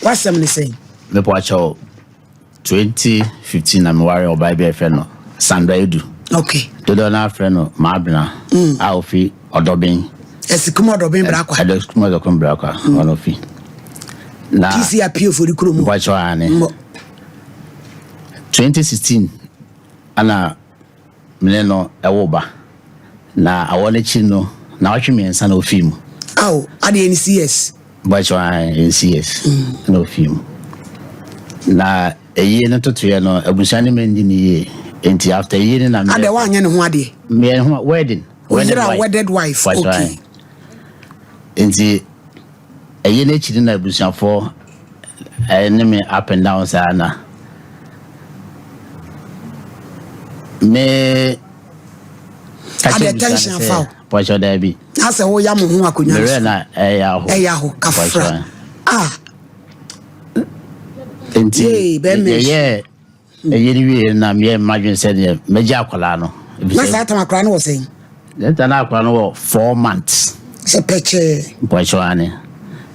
W'asɛm ne sɛn? Mepɔ akyɛw, 2015 na meware ɔbaa bi a yɛfrɛ no Sandra Edu. Dodoɔ no afrɛ no Maabena a ofi Ɔdɔben. Asikum Ɔdɔben Brakwa. Asikum Ɔdɔben Brakwa, ɔno ofi. Na PC Apio Fori kurom. Mepɔ akyɛw ane. 2016 ana mene no ɛwo ba. Na awɔ n'akyi no, na ɔtwe 3 na ofi mu. Aw, ade NCS. Mepɔ akyɛw ane NCS na ofi mu. Na eyie no totoeɛ no, abusua ne mɛndi ne yie. Nti after eyie no na meyɛ. Ade wanyɛ ne ho adeɛ. Meyɛ ne ho wedding. Wedded wife. Wedded wife. Okay. Nti eyie no akyi no na abusuafoɔ ne me up and down saa na me ade tension afa o. Pɔtɔ daabi. Na sɛ woya mo ho akonnwa no so. Mmerɛ na ɛyɛ aho. Ɛyɛ aho kafra. Ah. Nti yɛyɛ ɛyɛ no wie na meyɛ mmadwene sɛ deɛ mɛgye akwadaa no. Na saa tam akwadaa no wɔ sɛn? Dɛnta na akwadaa no wɔ 4 months. Sɛ pɛkyɛɛ. Mpɔkyɛw ane.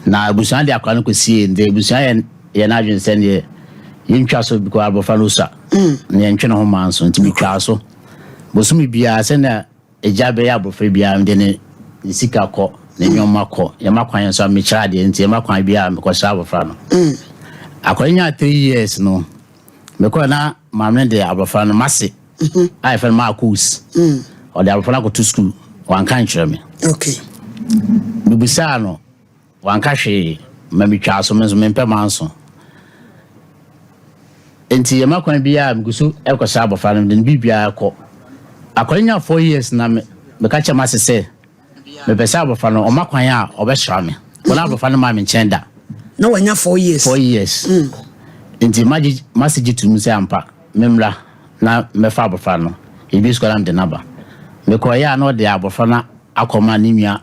Na abusua de akwadaa no kɔsie nti abusua yɛ n'adwene sɛ deɛ yɛntwa so because abɔfra no sua. Na yɛntwe ne ho maa nso nti metwaa so. Bosome biara sɛnea agya bɛyɛ abɔfra biara mede ne sika kɔ, ne nneɛma kɔ. Yɛma kwan nso a mekyerɛ adeɛ nti yɛma kwan biara mekɔsra abɔfra no. Akwadaa nyaa 3 years no, mekɔɔ na maame no de abɔfra no mase a yɛfrɛ no Marcus. Ɔde abɔfra no akɔto school, wanka nkyerɛ me. Mebisaa no, wanka hwee, ma metwaa so, me nso mempɛ manso. Nti yɛma kwan biara megu so ɛkɔsra abɔfra no, mede no biribiara kɔ. Akwadaa nyaa 4 years na meka kyerɛ mase sɛ mepɛ sɛ abɔfra no ɔma kwan a ɔbɛsra me. Wɔn abɔfra no maa me nkyɛn da. Na wanya 4 years. 4 years. Nti mase gye to mu sɛ ampa memmra na mɛfa abɔfra no. Ebi sukuu na mede n'aba. Mekɔeɛ a na ɔde abɔfra no akɔma ne nua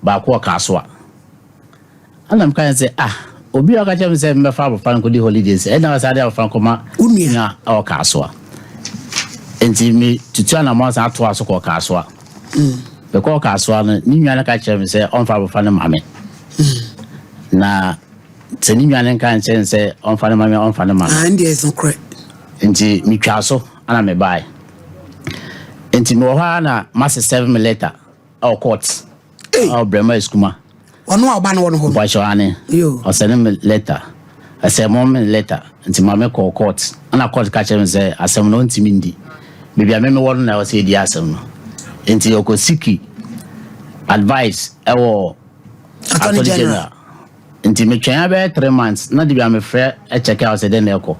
baako wɔ Kasoa. Ɛna meka sɛ ah, obi a ɔka kyerɛ me sɛ mɛfa abɔfra no kɔdi holidays, ɛna ɔsan de abɔfra no kɔma nua a ɔwɔ Kasoa. Nti me tutu anammɔn san atoa so kɔɔ Kasoa. Mekɔɔ Kasoa no, ne nua no ka kyerɛ me sɛ ɔmfa abɔfra no ma me. Na sɛ ne nua no nka nkyerɛ me sɛ ɔmfa no ma me, ɔmfa no ma me. Ah, ndeɛ ɛso korɛ. Nti metwaa so ana mebae. Nti mewɔ hɔ a na mase serve me letter ɛwɔ court. Ɛwɔ Brɛma Esukuma. Ɔno a ɔba no wɔ no hɔ no. Mpɔkyɛ ane. Ɔsɛne me letter. Ɛsɛ mo me letter. Nti ma me kɔɔ court. Ana court ka kyerɛ me sɛ asɛm no ɔntumi ndi. Baabi a me mewɔ no na ɛwɔ sɛ yɛdi asɛm no. Nti ɔkɔ seek advice ɛwɔ Attorney General. Nti metwɛn abɛyɛ 3 months na de bi a mefrɛ ɛkyɛkɛ a ɔsɛ dɛn na ɛkɔ.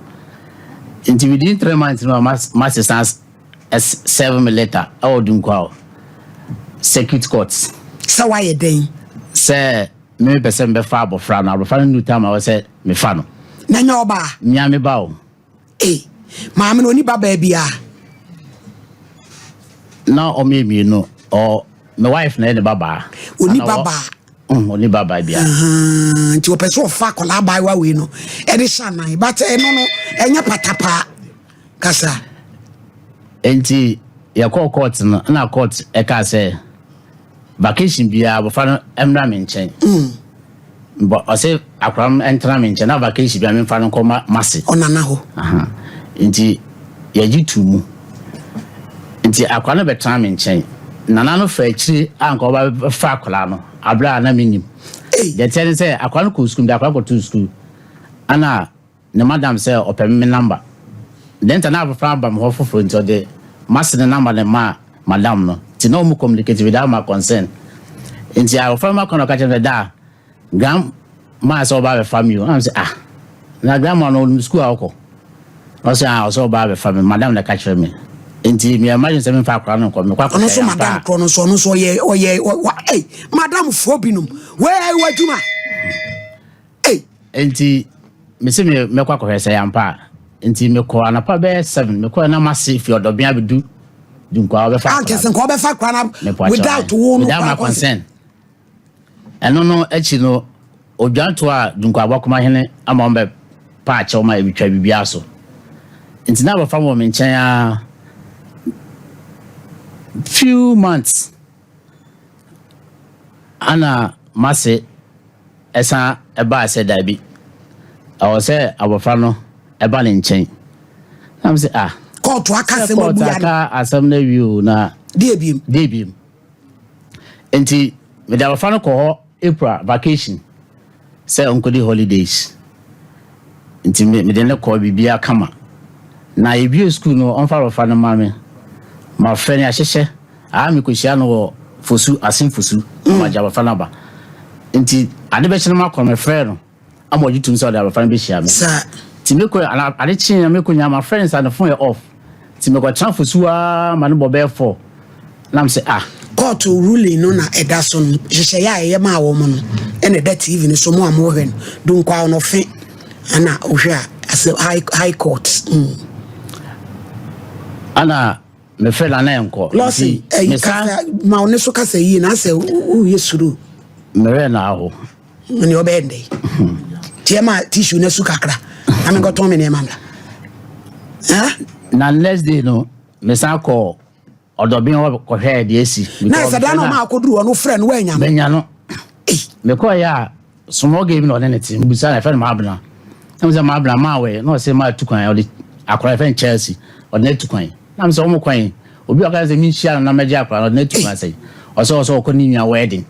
Nti within 3 months no mase san serve me letter ɛwɔ Dunkwa circuit court. Sɛ wayɛ dɛn? Sɛ me pɛ sɛ mebɛfa abɔfra no, abɔfra no nu time a ɛwɔ sɛ mefa no. Na nyɛ ɔbaa? Mia me ba o. Maame no oni ba baa bia. Na ɔmo yɛ mmienu, ɔ me wife na yɛ ne ba baa. Oni ba baa. Oni ba baa bia. Nti ɔpɛ sɛ ɔfa akwadaa abaayewa wei no ɛde hyɛ anan, but ɛno no ɛnyɛ patapaa kasa. Nti yɛkɔɔ court no, na court ɛka sɛ vacation biara abɔfra no mmra me nkyɛn. Bɔ ɔsɛ akwadaa no ntena me nkyɛn na vacation biara memfa no nkɔ mase. Ɔnana hɔ. Nti yɛgye to mu. Nti akwadaa no bɛtena me nkyɛn. Nana no fa akyire a nka ɔba bɛfa akwadaa no abere a na menim. Deɛ teɛ ne sɛ akwadaa no kɔ sukuu, de akwadaa kɔtoo sukuu. Ana ne madam sɛ ɔpɛ me number. Then na abɔfra aba me hɔ foforɔ nti ɔde mase ne number ne ma madam no. Nti na ɔmo communicate without my consent. Nti abɔfra no akɔ na ɔka kyerɛ me da grandma sɛ ɔba abɛfa me o. Ɛna sɛ ah, na grandma no ɔnim sukuu a ɔkɔ. Ɔsɛ ah, ɔsɛ ɔba abɛfa me, madam na ɛka kyerɛ me. Nti me imagine sɛ memfa akwadaa no nkɔ, mekɔ akɔhwɛ Ɔno nso yɛn madam fa. korɔ no nso, ɔno nso ɔyɛ, wa, madam foɔ binom, wei wɔ adwuma. Nti me se me mɛkɔ akɔhwɛ sɛ yɛampa a. Nti mekɔ anapa bɛyɛ 7, mekɔ na mase fi Ɔdɔbea abɛdu Dunkwa ɔbɛfa Ah, akwadaa kyerɛ sɛ nka ɔbɛfa akwadaa no Mepɔ akyɛ without ɔyɛ. wo no Without my koraa consent. consent. Ɛno no akyi no, odwanto a Dunkwa abɔkoma hene ama wɔn bɛ pa akyɛw ma ebitwa biribiara so. Nti na abɔfra wɔ me nkyɛn a few months ana mase ɛsan ɛbaa sɛ daabi. Ɛwɔ sɛ abɔfra no ɛba ne nkyɛn. Na me sɛ ah. Kɔɔto aka asɛm abu ya no. Kɔɔto aka asɛm no awie o na. Deɛ biem. Deɛ biem. Nti mede abɔfra no kɔ hɔ April vacation sɛ ɔnkɔdi holidays. Nti mede no kɔɔ biribiara kama. Na yɛbue sukuu no ɔmfa abɔfra no mma me. Mafrɛ no yɛahyehyɛ. Aa mekɔhyia no wɔ Fosu, Asen Fosu na magye abɔfra no aba. Nti ade bɛkye no makɔ no mefrɛɛ no. Ama ɔgye tom sɛ ɔde abɔfra no bɛhyia me. Saa. Nti mekɔ ana ade kyee na mekɔ nyinaa mafrɛ no saa ne phone yɛ off. Nti mekɔtena Fosu ara ma no bɔ bɛyɛ 4 na mesɛ ah. Kɔɔto ruling no na ɛda so no, nhyehyɛeɛ a ɛyɛ maa wɔn no ɛna ɛda TV no so, mo a mohwɛ no, Dunkwa Ɔnɔfe ɛna wohwɛ a asɛ high, high court. Ana mefrɛ no ana ɛnkɔ. Lɔsi, ɛyi kasa, ma wo ne so kasa yie na asɛ woyɛ suro. Merɛ na aho. Ne ɔbɛyɛ ndɛ tiɛ ma tissue na su kakra na menkɔtɔn me nneɛma mmra. Na next day no mesan kɔ ɔdɔben hɔ kɔhwɛɛ deɛ asi. Na ɛsɛ da na ɔma akɔduru hɔ no frɛ no woanya no. Manya no. Mekɔeɛ a small girl bi na ɔne ne te mebisa no ɛfɛ no Maabena. Na mesɛ Maabena maa wɛ na ɔsɛ maa tu kwan ɔde akora ɛfɛ no Chelsea ɔde no atu kwan. Na mesɛ wɔn kwan obi a ɔka sɛ menhyia no na mɛgye akora no ɔde no atu kwan sɛ ɔsɛ ɔsɛ ɔkɔ ne nua wedding.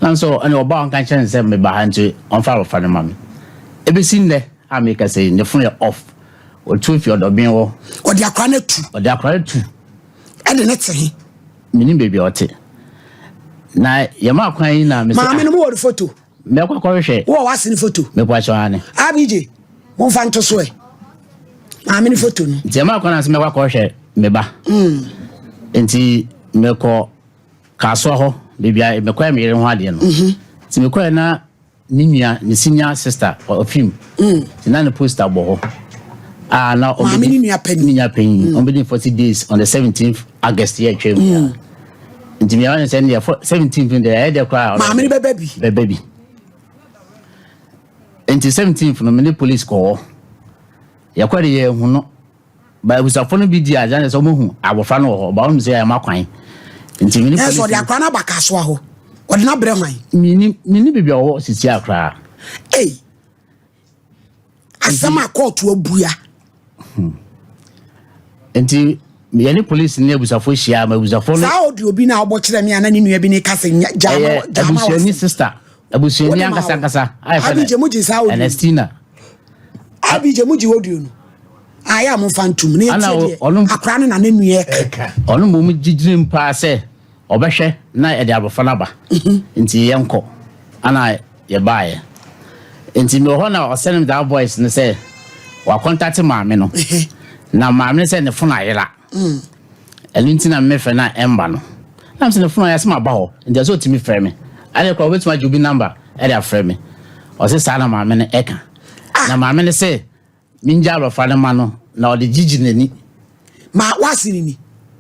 Na nso ɛne ɔba a ɔnka nkyerɛ no sɛ meba ha nti ɔmfa abɔfra no ma me. Ɛbɛsi nnɛ a mekasa yi, ne fon yɛ off. Ɔtu afi ɔdɔben hɔ. Ɔde akora no atu. Ɔde akora no atu. Ɛde ne te he? Menim baabi a ɔte. Na yɛma kwan yi na mesɛ. Maame no mowɔ ne foto? Mɛkɔ akɔhwehwɛ. Wowɔ w'ase ne foto? Mekɔ akyɛ ane. Abigye, momfa nto so ɛ. Maame ne foto no. Nti yɛma kwan na sɛ mɛkɔ akɔhwehwɛ me ba. Nti mekɔ. Kasoa hɔ, baabi a mekɔyɛ me yere ho adeɛ no. Nti mekɔɛ na ne nua, ne senior sister, ɔfi mu. Nti na ne poster bɔ hɔ. A na Maame ne nua panyin. Ne nua panyin. Ɔbɛdi 40 days on the 17th August yɛ atwa mu. Nti meyɛ ɔne sɛ ne yɛ 17th no deɛ ɛyɛ deɛ koraa. Maame no bɛba bi. Bɛba bi. Nti 17th no me ne police kɔ hɔ. Yɛkɔ de yɛhu no. Ba abusuafo no bi di adanse sɛ wɔahu abɔfra no wɔ hɔ, ba wɔn sɛ ɛma kwan. Nti mene polisi. Ɛsɛ ɔde akora no aba kasoa hɔ. Ɔde no abrɛ hwan? Mini mini baabi a ɔwɔ sisi akora. Ei. Asɛm a kɔɔto abua. Nti yɛne polisi ne abusuafo hyia ma abusuafo no. Saa audio bi na ɔbɔ kyerɛ me a na ne nua bi ne ka sɛ gyaama gyaama. Abusuani sister. Abusuani ankasa ankasa. Abigye mo gye saa audio. Ernestina. Abigye mo gye audio no. Ayɛ a momfa ntom na yɛntie deɛ akora no na ne nua ɛka. Ɔno mmom gyigyirim paa sɛ ɔbɛhwɛ na yɛde abɔfra no aba. Nti yɛnkɔ. Ana yɛbaeɛ. Nti mewɔ hɔ na ɔsɛne me that voice no sɛ wakɔntate maame no. Na maame no sɛ ne fon ayera. Ɛno nti na mefrɛ no a ɛmba no. Na mesɛ ne fon ayera sɛ maba hɔ. Nti ɛsɛ ɔtumi frɛ me. Ɛne koraa wobɛtumi agye obi number ɛde afrɛ me. Ɔse saa na maame no ɛka. Na maame no sɛ Mingya abɔfra no ma no na ɔde gyigyi n'ani. Ma w'ase no ni.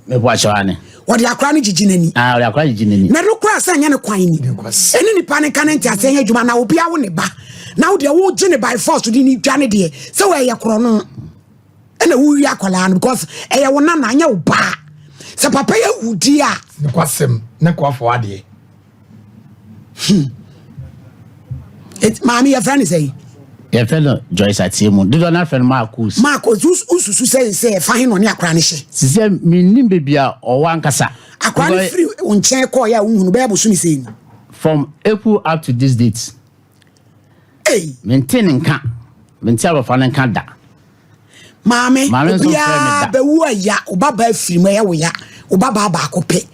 Mebo akyɛw ane. Ɔde akora no gyigyi n'ani. Ah, ɔde akora gyigyi n'ani. Na ɛno koraa sɛ ɛnyɛ ne kwan ni. Ɛne nipa no nka ne nteaseɛ nyɛ adwuma na obi awo ne ba na wo deɛ wogye ne by force de ne dwa ne deɛ sɛ wɔyɛ korɔ no ɛna wowie akwadaa no because ɛyɛ wo nana anyɛ wo baa sɛ papa yɛ wudi a. Ne kwasɛm ne kwafo adeɛ. Maame yɛfrɛ no sɛn? Yɛfrɛ no Joyce Atiemu. Dodoɔ no afrɛ no Marcos. Marcos, wosusu sɛ sɛ ɛfa he na ɔne akora no hyɛ? Sisɛ mennim baabi a ɔwɔ ankasa. Akora no firi wo nkyɛn kɔɔeɛ a wohunu bɛyɛ bosome sɛn ni? From April up to this date. Ei! Mente ne nka. Mente abɔfra no nka da. Maame, obiara bɛwu aya, wo babaa firi mu ɛyɛ wo ya, wo babaa baako pɛ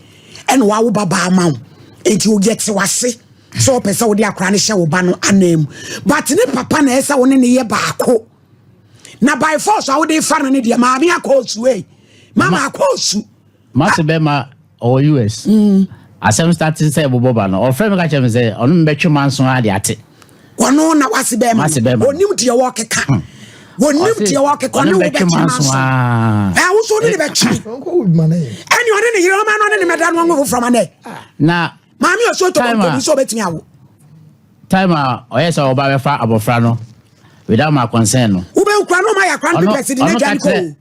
ɛna wawo babaa ma wo. Enti yɛte wase sɛ ɔpɛ sɛ wode akora no hyɛ wo ba no anan mu. But ne papa na ɛsɛ wo ne ne yɛ baako. Na by force a wode fa no ne deɛ maame akɔ osu ei. Mama akɔ osu. Mate bɛma ɔwɔ US. Asɛm start sɛ ɛbobɔ ba no, ɔfrɛ me ka kyerɛ me sɛ ɔno mbɛtwe manso ara de ate. Ɔno na wase bɛma no. Onim deɛ wɔkeka. Hmm. Onim deɛ wɔkeka ɔne wo bɛtwe manso. Ɛ wo so ne ne bɛtwe. Ɛne ɔne ne yere ɔma no ɔne ne mɛda no ɔnwo foforɔ ma nɛ. Na maame ɔso tɔ nkɔmi sɛ ɔbɛtumi awo. Time a ɔyɛ sɛ ɔba bɛfa abɔfra no without my concern no. Wobɛnkura no ɔma yɛ akora no pipɛsi de n'agya ne kɔ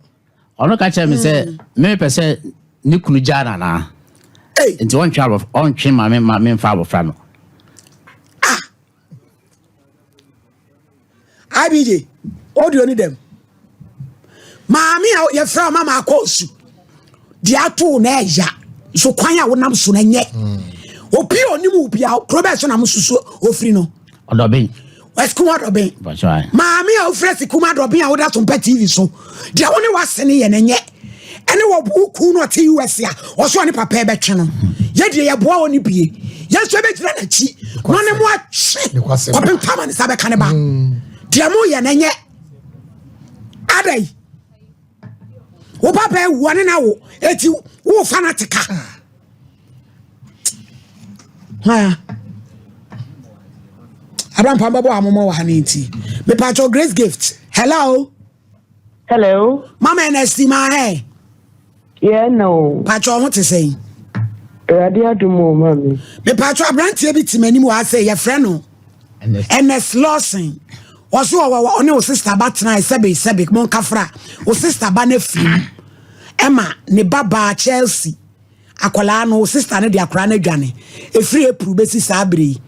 o. Ɔno ka kyerɛ me sɛ mm. me pɛ sɛ ne kunu gyaa no anaa nti ɔntwe abɔfra ɔntwe ma me ma memfa abɔfra no. Ah. IBJ, audio ni dɛm. Maame a yɛfrɛ wo mama akɔ osu. Deɛ ato na ɛya. So kwan a wonam so na nyɛ. Obi a onim wo bia kuro bɛɛ so na mo susu ofiri no. Ɔdɔben. Ɛsikum adɔben. Maame a wofrɛ sikum adɔben a woda so mpɛ TV so. Deɛ wo ne wase ne yɛ na nyɛ. Ɛne wɔ wo kun no ɔte US a ɔso ɔne papa ɛbɛtwe no. Yɛ deɛ yɛboa wɔ ne bie. Yɛn nso ɛbɛgyina n'akyi. Na ɔne mo atwe. Kɔpem tama ne sa bɛka ne ba. Deɛ mo yɛ na nyɛ. Adai. Wo papa awu ɔne na wo. Eti wo fa na teka. Ha. Abrampa mbɛbɔ amomɔ wɔ ha ne nti. Mepatɔ Grace Gift. Hello. Hello. Mama NST ma hey. Yeah, no. Patɔ ho te sɛn? Awurade adom o mami. Mepatɔ aberanteɛ bi te m'anim wɔ ha sɛ yɛfrɛ no Ernest Lawson. Ɔso ɔwɔ ɔne wo sister ba tena sɛbe sɛbe mo nkafra. Wo sister ba no afiri mu. Ɛma ne ba baa Chelsea. Akwadaa no wo sister no de akwadaa no adwane. Ɛfiri April bɛsi saa bere yi.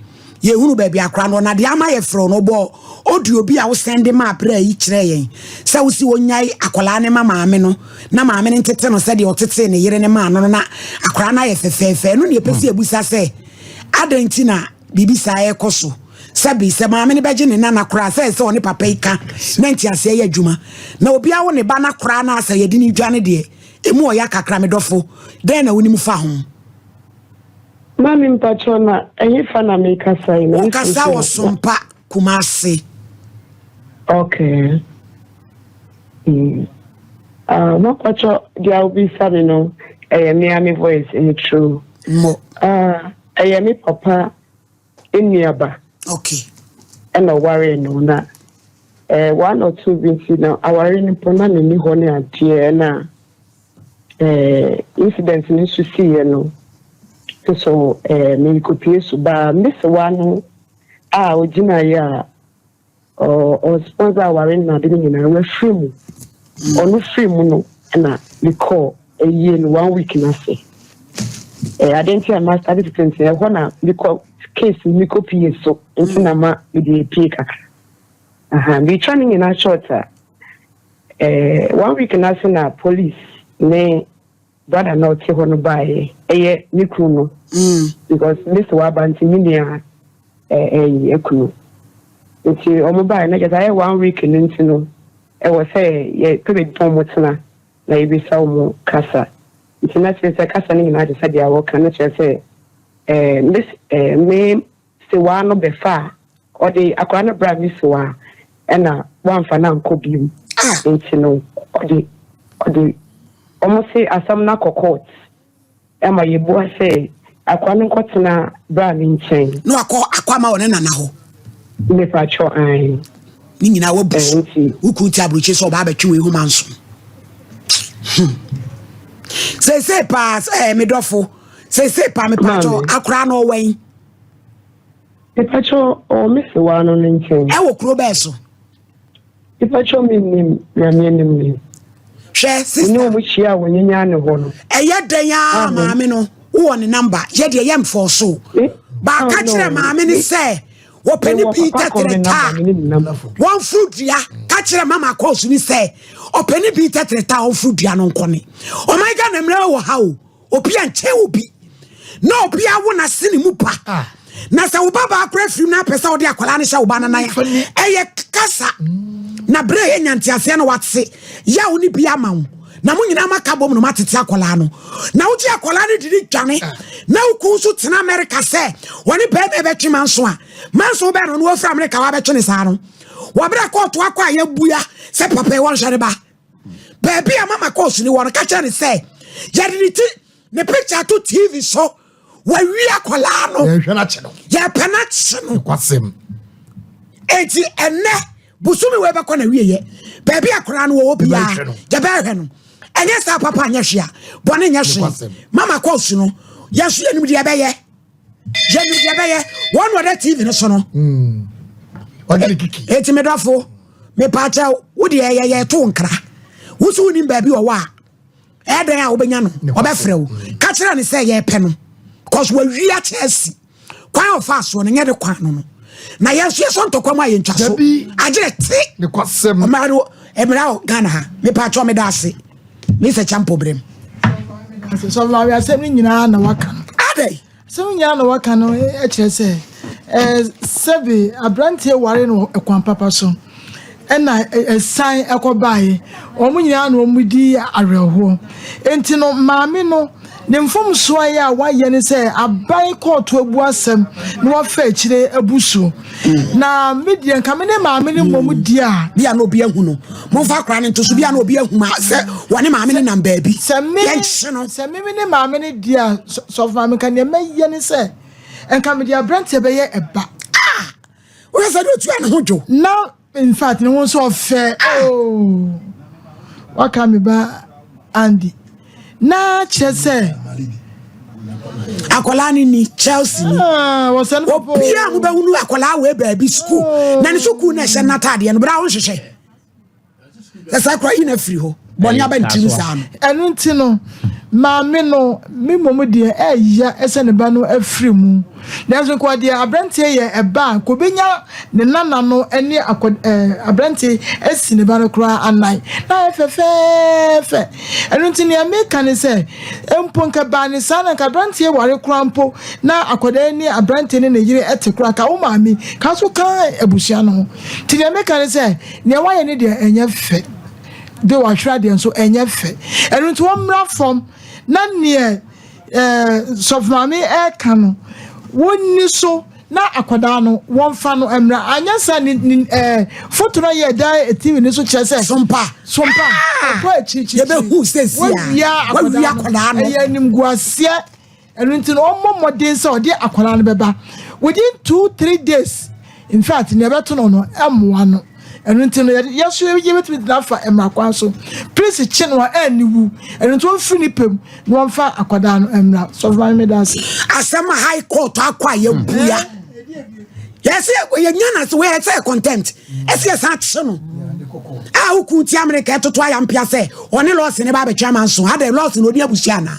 Yɛhunu baabi akwadaa no na deɛ ama yɛfrɛ no bɔ audio bi a wo send ma aprɛ yi kyerɛ yɛn sɛ wosi wonyae akwadaa no ma maame no na maame no ntete no sɛdeɛ ɔtetee ne yere ne maa no no na akwadaa no ayɛ fɛfɛɛfɛ. Ɛno ne yɛpɛ sɛ yɛbusa sɛ adɛn nti na biribi saa ɛkɔ so. Sɛbi sɛ maame no bɛgye ne nana koraa sɛ sɛ ɔne papa yi ka na nteaseɛ yɛ adwuma na obi awo ne ba na koraa na asɛ yɛde ne dwane deɛ emu ɔyɛ kakra me dɔfo dɛn na wonim fa ho. Mami mpacho na ɛhe fa na mekasa yi na wokasa wɔ Sompa Kumase. Okay. Mapacho deɛ wobisa me no ɛyɛ me a me voice ɛyɛ true. Mo. Ɛyɛ me papa nnuaba. Okay. Ɛna ɔware no na 1 or 2 bi nti na aware no po na menni hɔ ne adeɛ na incident no nso siiɛ no nso merekɔpie so baa mmesewa no a ogyinaeɛ a ɔsponsor aware no ade no nyinaa wafiri mu. Ɔno firi mu no na mekɔɔ ayie no 1 week no ase. Ade nti a ma start tete ɛhɔ na mekɔ case mekɔpie so nti na ma mede pie kakra. Aha, metwa no nyinaa short a 1 week no ase na police ne brother na ɔte hɔ no baeɛ ɛyɛ me kunu no. Because mmesewa aba nti me nua ɛyɛ ekunu. Nti ɔmo baeɛ na kyerɛ sɛ ayɛ 1 week no nti no ɛwɔ sɛ yɛpɛ baabi pa ɔmo tena na yɛbisa ɔmo kasa. Nti na kyerɛ sɛ kasa no nyinaa te sɛ deɛ wɔka na kyerɛ sɛ me sewa no bɛfa a ɔde akwadaa no bra me sewa ɛna wamfa no ankɔ bio. Nti no ɔde ɔmo se asɛm no akɔ court ɛma yɛbua sɛ akwadaa no nkɔtena bra ne nkyɛn. Na wakɔ akɔ ama wɔ ne nana hɔ. Mepa kyɛw ae. Ne nyinaa wabu so. Woku ti aburokyi sɛ ɔbaa bɛtwe wei ho ma nso. Seesei paa me dɔfo. Seesei paa mepa kyɛw akwadaa no ɔwɔ yi. Mepa kyɛw ɔwɔ me sewa no ne nkyɛn. Ɛwɔ kuro bɛɛ so. Mepa kyɛw me nim na me nim ni. Hwɛ sister. Oni omu hyia wɔ nyanya ne hɔ no. Ɛyɛ dɛn a maame no wowɔ ne number yɛ deɛ yɛ mfɔ so. Ba ka kyerɛ maame ne sɛ wɔpɛ ne bi tɛtrɛta wɔmforo dua. Ka kyerɛ mama kɔɔso ne sɛ ɔpɛ ne bi tɛtrɛta wɔmforo dua no nkɔne. Ɔman Ghana mmerɛ wɔ ha o. Obi ankyɛ obi. Na obi awo na se ne mu pa. Na sɛ wo ba baako afiri na apɛ sɛ wode akwadaa no hyɛ wo ba no nan a, ɛyɛ kasa. Na berɛ a ɛyɛ nyanteaseɛ na wate yaw ne bi ama wo. Na mo nyinaa maka bom no matete akwadaa no. Na wogye akwadaa no didi dwane. Na wo kun nso tena Amerika sɛ wɔne bɛrima bɛtwe manso a. Manso bɛn no no wafiri Amerika wabɛtwe ne saa no. Wɔberɛ kɔɔto akɔ a yɛbua sɛ papa yi wɔnhwɛ ne ba. Baabi a mama kɔɔso ni wɔ no ka kyerɛ ne sɛ yɛde ne ti ne picture to TV so. Wawi akwadaa no. Yɛhwɛ n'akyi no. Yɛpɛ n'akyi no. Kwasɛm. Enti ɛnɛ bosome wei bɛkɔ na wie yɛ. Baabi akwadaa no wɔ biara yɛbɛhwɛ no. Ɛnyɛ saa papa nyɛ hwee a bɔne nyɛ hwee. Mama kɔɔso no yɛso yɛnim deɛ ɛbɛyɛ. Yɛnim deɛ ɛbɛyɛ. Wɔn na ɔda TV no so no. Ɔde kiki. Enti medɔfo mepaakyɛw wo deɛ yɛyɛ to nkra. Wo so wonim baabi ɔwɔ a ɛdɛn a wobɛnya no ɔbɛfrɛ wo. Ka kyerɛ ne sɛ yɛpɛ no. Cause wawi akyɛ asi. Kwan ɔfa soɔ no nyɛ de kwan no no. Na yɛn nso yɛsɔ ntɔkwa mu a yɛntwa so. Dabi. Agyere te. Ne kwasɛm. Ɔmara no mmara wɔ Ghana ha. Mepa atwɔ meda ase. Mr. Champo brem. Sɔfo maame, asɛm no nyinaa na waka no. Adɛn? Asɛm no nyinaa na waka no, kyerɛ sɛ sɛbe aberanteɛ ware no kwan papa so ɛna ɛsan ɛkɔbaeɛ, wɔn nyinaa na wɔn di awerɛhoɔ. Nti no maame no ne mfomsoɔ yɛ a wayɛ ne sɛ aban kɔɔto abu asɛm na wafa akyire abu so. Na me deɛ, nka me ne maame no mmom di a Bia na obi ahu no. Momfa akora no nto so, bia na obi ahu ma sɛ wɔne maame no nam baabi. Sɛ me Yɛnkye no. Sɛ me ne maame no di a, sɔfo maame, nka nea mɛyɛ ne sɛ nka mede aberanteɛ bɛyɛ ɛba. Woyɛ sɛ de otua ne ho dwo. Na in fact ne ho nso ɔfɛ ooo, waka me ba Andy na kyerɛ sɛ Akwadaa no ni Chelsea ni. Ah, wɔsɛ no papa. Obiara a mobɛhunu akwadaa wei baabi sukuu na ne sukuu na ɛhyɛ n'ataadeɛ no bere a wohwehwɛ sɛ saa kora yi na afiri hɔ bɔne aba ne tirim saa no. Ɛno nti no maame no, me mmom deɛ, ɛyɛ ɛsɛ ne ba no afiri mu, nanso nka deɛ aberanteɛ yɛ ɛba a, nka obɛnya ne nana no ne akɔ aberanteɛ asi ne ba no koraa anan na ayɛ fɛfɛɛfɛ. Ɛno nti nea meka ne sɛ mpo nka baa ne saa na nka aberanteɛ ware koraa mpo na akwadaa ne aberanteɛ ne ne yere ɛte koraa, ka wo maame ka so ka abusua no ho. Nti nea meka ne sɛ nea wayɛ ne deɛ ɛnyɛ fɛ de wahwere adeɛ nso ɛnyɛ fɛ. Ɛno nti wɔmmra fam na neɛ sɔfo maame ɛɛka no wɔnni so na akwadaa no wɔmfa no mmra. Anyɛ sa ne foto no yɛ da TV ne so kyerɛ sɛ sompa. Sompa ɛkɔ akyirikyiri. Yɛbɛhu sɛsi a wɔawia wɔawia akwadaa no. Ɛyɛ animguaseɛ. Ɛno nti no ɔmmɔ mmɔden sɛ ɔde akwadaa no bɛba within 2-3 days. In fact, nea ɛbɛto no ɛmmoa no. Ɛno nti no yɛso yɛbɛtumi tena afa mmara kwan so polisi kye no a ɛnni wu. Ɛno nti wɔmfiri ne pɛm na wɔmfa akwadaa no mmra. Sɔfo maame, meda ase. Asɛm a High Court akɔ a yɛbua yɛsɛ yɛnya na sɛ wɔyɛ sɛ contempt ɛsɛ yɛsan kye no a woku ti Amerika ɛtoto ayampia sɛ ɔne lɔɔse ne ba abɛtwe ama nso adɛ lɔɔse na ɔni abusua anaa?